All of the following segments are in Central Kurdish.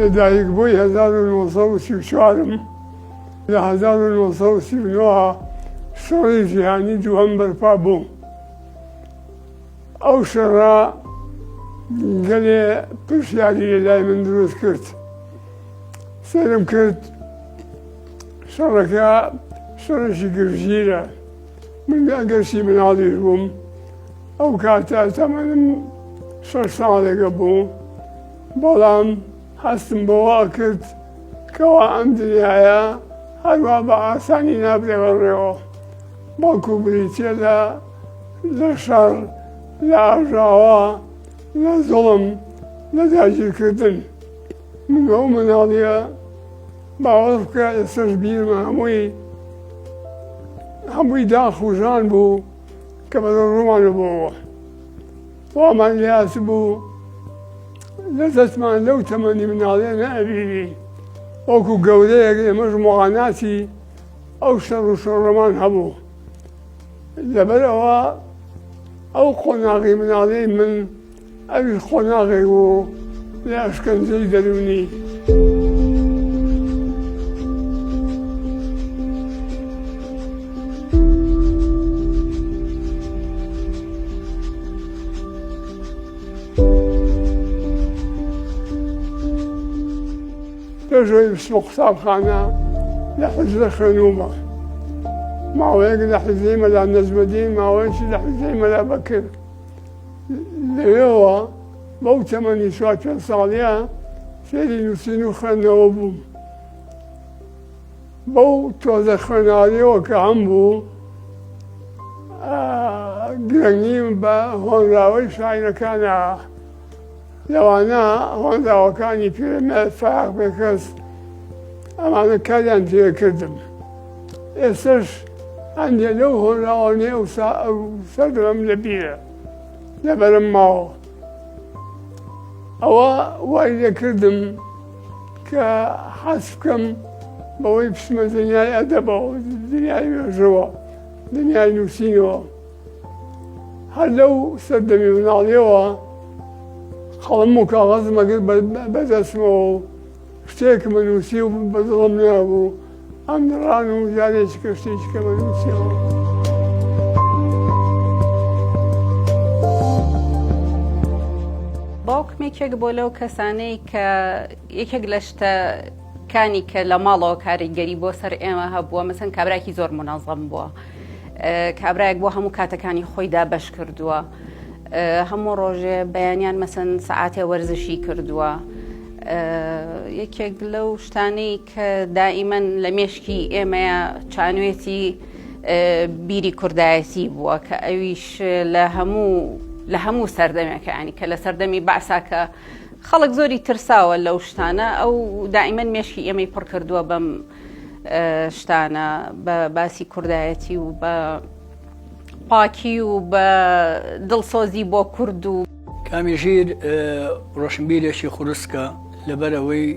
لەدایکبووی 1934م. لە 1939 شەڕی جیهانی دووەم بەرپا بوو. ئەو شەڕە گەلێ پرسیاری لە لای من دروست کرد. سەیرم کرد شەڕەکە شەڕێکی گرژیرە. من ئەگەرچی مناڵیش بووم ئەو کاتە تەمەنم شەش ساڵێکە بوو، بەڵام هەستم بەوە ئەکرد کەوا ئەم دنیایە هەروا بە ئاسانی نابرێ بەڕێوە، بەڵکو بریتیە لە لە شەڕ، لە ئاژاوە، لە زوڵم، لە داگیرکردن. من ئەو مناڵیە باوەڕ بکە ئێستاش بیرمە هەمووی هەمووی داخ و ژان بوو کە بەرەو ڕوومان بووەوە. وامان لێهاتبوو لەزەتمان لەو تەمەنی مناڵیە نەئەبینی. وەکو گەورەیەک ئێمەش موعاناتی ئەو شەڕ و شۆڕەمان هەبوو. لەبەر ئەوە ئەو قۆناغی مناڵیی من ئەویش قۆناغێک بوو لە ئەشکەنجەی دەروونی. پێش ئەوەی بچمە قوتابخانە لە حوجرە خوێنوومە. ماوەیەک لە حوجرەی مەلا نەجمەدین، ماوەیەکی لە حوجرەی مەلا بەکر. لەوێوە بەو تەمەنی چوار پێنج ساڵیە فێری نووسین و خوێندنەوە بووم. بەو تۆزە خوێناریەوە کە هەم بوو گرنگیم بە هۆنراوەی شاعیرەکانە لەوانە هۆنراوەکانی پیرەمێرد فایەق بێکەس ئەمانە کاریان تێکردم. ئێستەش هەندێ لەو هۆنراوانەی ئەو سەردەمەم لەبیرە لەبەرم ماوە. ئەوە وای لێکردم کە حەز بکەم بەوەی بچمە دنیای ئەدەبەوە، دنیای وێژەوە، دنیای نووسینەوە. هەر لەو سەردەمی مناڵیەوە قەڵەم و کاغەزم ئەگرت بەدەستمەوە و شتێکم ئەنووسی و بە دڵم نابوو ئەمدڕان و جارێکی کە شتێکی کەم ئەنووسیەوە. باوکم یەکێک بۆ لەو کەسانەی کە یەکێک لە شتە کانی کە لە ماڵەوە کاریگەری بۆ سەر ئێمە هەبووە مەسەن کابراکی زۆر منەزەم بووە کابراەک بۆ هەموو کاتەکانی خۆیدا بەش کردووە هەموو ڕۆژێ بەیانیان مەسەن سەعاتێ وەرزشی کردووە یەکێک لەو شتانەی کە دائیمەن لە مێشکی ئێمەیە چانوێتی بیری کوردایەتی بووە کە ئەویش لە هەموو لە هەموو سەردەمێکانی کە لە سەردەمی بەعساکە خەڵک زۆری ترساوە لەو شتانە ئەو دائیمەن مێشکی ئێمەی پڕ کردووە بەم شتانە بە باسی کوردایەتی و بە پاکی و بە دڵسۆزی بۆ کورد و کامی ژیر ڕۆشنبیرێکی خورسکە لەبەرئەوەی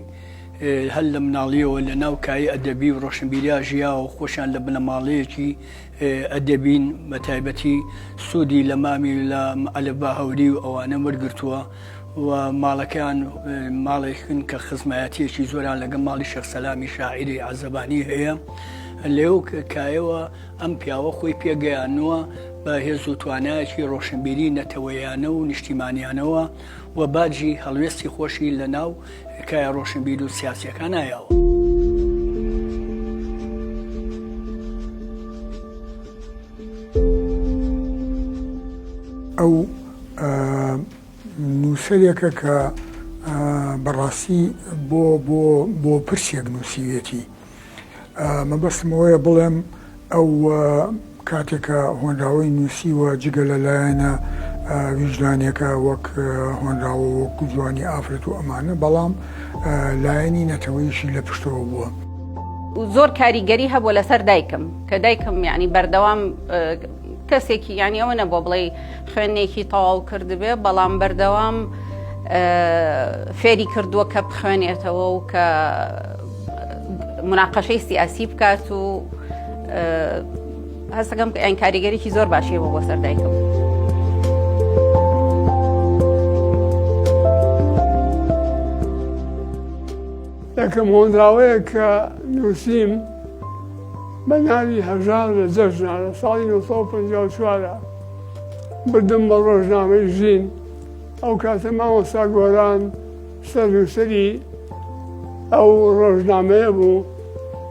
هەر لە مناڵیەوە لە ناو کایەی ئەدەبی و ڕۆشنبیریا ژیاوە و خۆشیان لە بنەماڵەیەکی ئەدەبین بە تایبەتی سوودی لە مامی لە ئەلف باهەوری و ئەوانە وەرگرتووە و ماڵەکەیان ماڵێکن کە خزمایەتیەکی زۆران لەگەڵ ماڵی شێخ سەلامی شاعیری عەزەبانی هەیە لەو کایەوە ئەم پیاوە خۆی پێگەیاندووە بە هێز و توانایەکی ڕۆشنبیری نەتەوەیانە و نیشتیمانیانەوە و باجی هەڵوێستی خۆشی لە ناو کایە ڕۆشنبیر و سیاسیەکانا یاوە. ئەو نووسەرێکە کە بەڕاستی بۆ بۆ بۆ پرسێک نووسیوێتی. مەبەستم ئەوەیە بڵێم ئەو کاتێک کە هۆنراوەی نووسیوە جگە لە لایەنە ویژدانیەکە وەک هۆنراوە وەکو جوانی ئافرەت و ئەمانە بەڵام لایەنی نەتەوەیشی لە پشتەوە بووە. زۆر کاریگەری هەبووە لەسەر دایکم کە دایکم یعنی بەردەوام کەسێکی یعنی ئەوە نەبووە بڵێ خوێندنێکی تەواو کردبێ بەڵام بەردەوام فێری کردووە کە بخوێنێتەوە و کە مناقەشەی سیاسی بکات و هەستەکەم کە ئەین کاریگەریی زۆر باشی بۆ بۆ سەر دایکم. یەکەم هۆنراوەیەک کە نووسیم بە ناوی هەژار لە جەژنا لە ساڵی 1954 بردم بە ڕۆژنامەی ژین. ئەو کاتە مامۆستا گۆران سەرنووسەری ئەو ڕۆژنامەیە بوو.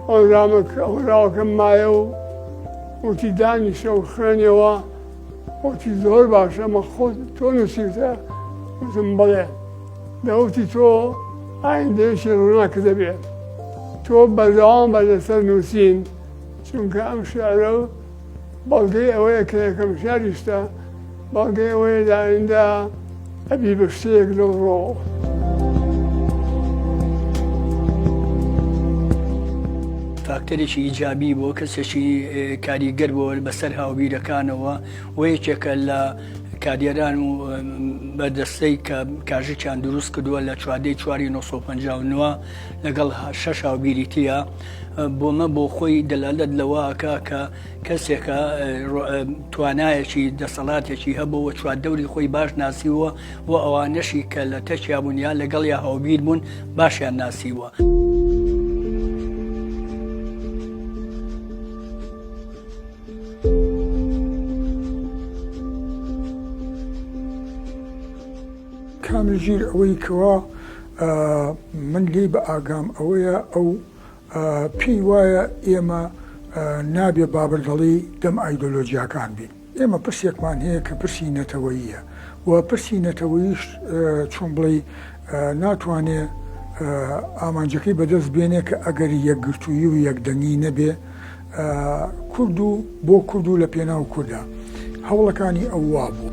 هۆنراوەکەم مایە و وتی دانیشە و خوێنیەوە. وتی زۆر باشە، ئەمە خۆت تۆ نووسیوتە؟ وتم بەڵێ. دەوتی تۆ ئایندەیەکی ڕووناک دەبێت، تۆ بەردەوام بە لەسەر نووسین، چونکە ئەم شعرە بەڵگەی ئەوەیە کە یەکەم شعریشتە، بەڵگەی ئەوەیە لە ئایندە ئەبی بە شتێک لەو ڕۆوە. فاکتەرێکی ئیجابی بووە، کەسێکی کاریگەر بووە بەسەر هاوبیرەکانەوە و یەکێکە لە کادێران و بەردەستەی کە کاژیکیان دروست کردووە لە چواردەی چواری 1959 لەگەڵ شەش هاوبیری تیا بۆمە بۆ خۆی دەلالەت لەوە ئەکا کە کەسێکە توانایەکی دەسەڵاتێکی هەبوو و چواردەوری خۆی باش ناسیوە و ئەوانەشی کە لە تەکیا بوون یا لەگەڵیا هاوبیر بوون باشیان ناسیوە. کامل ژیر ئەوەی کەوا من لێی بە ئاگام ئەوەیە ئەو پێی وایە ئێمە نابێ بابردەڵی دەم ئایدۆلۆجیاکان بین. ئێمە پرسێکمان هەیە کە پرسی نەتەوەییە و پرسی نەتەوەییش چۆن بڵێی ناتوانێ ئامانجەکەی بەدەست بێنێ کە ئەگەر یەکگرتوویی و یەکدەنگی نەبێ کورد و بۆ کورد و لە پێناو کوردە هەوڵەکانی ئەو وابوو.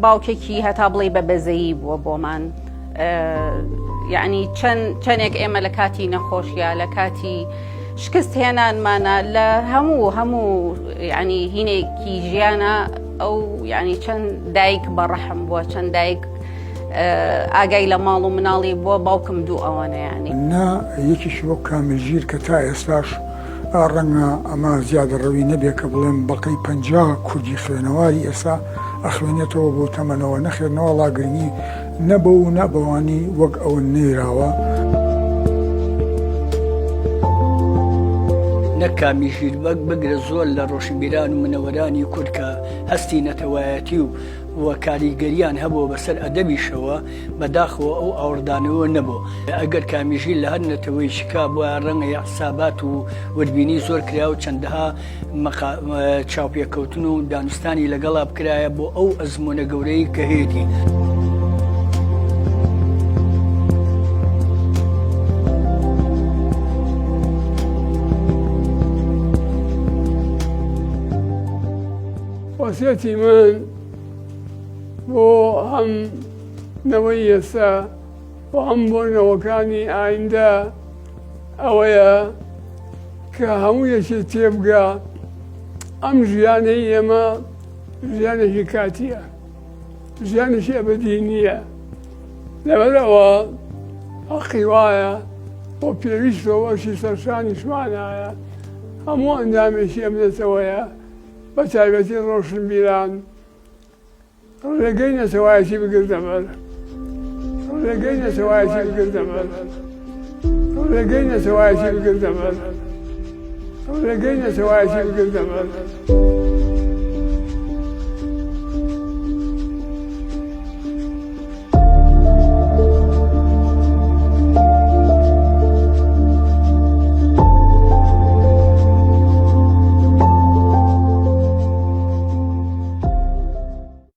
باوکێکی هەتا بڵێ بە بەزەیی بووە بۆمان یعنی چەند چەندێک ئێمە لە کاتی نەخۆشیە لە کاتی شکست هێنانمانە لە هەموو هەموو ینی هینێکی ژیانە ئەو ینی چەند دایک بە ڕەحم بووە چەند دایک ئاگای لە ماڵ و مناڵی بووە باوکم دوو ئەوەنە ینی نا یەکیشی وەک کامل ژیر کە تا ئێستاش ڕەنگە ئەمە زیادەڕەوی نەبێ کە بڵێم بەقەی 50 کوردی خوێنەواری ئێستا ئەخوێنێتەوە بۆ تەمەنەوە نەخێر نەوەڵا گرنگی نە بەو و نە بەوانی وەک ئەوە نەیراوە. نەک کامی ژیر بەگ بگرە زۆر لە ڕۆشنبیران و منەوەرانی کورد کە هەستی نەتەوایەتی و و کاریگەریان هەبووە بەسەر ئەدەبیشەوە بەداخەوە ئەو ئاوڕدانەوە نەبوو ئەگەر کامی ژیر لە هەر نەتەوەیەکی کا بوایە ڕەنگە حسابات و وردبینی زۆر کرا و چەندەها چاوپێکەوتن و دانوستانی لەگەڵا بکرایە بۆ ئەو ئەزموونە گەورەی کە هەیەتی. وەسیەتی من بۆ هەم نەوەی ئێستا و هەم بۆ نەوەکانی ئایندە ئەوەیە کە هەموو یەکێ تێبگا ئەم ژیانەی ئێمە ژیانێکی کاتیە، ژیانێکی ئەبەدی نییە. لەبەرئەوە حەقی وایە و پێویستە و ئەرکی سەرشانیشمانایە هەموو ئەندامێکی ئەم نەتەوەیە بە تایبەتی ڕۆشنبیران ڕێگەی نەتەوایەتی بگرنە بەر ڕێگەی نەتەوایەتی بگرنە بەر ڕێگەی نەتەوایەتی بگرنە بەر ڕێگەی نەتەوایەتی بگرنە بەر.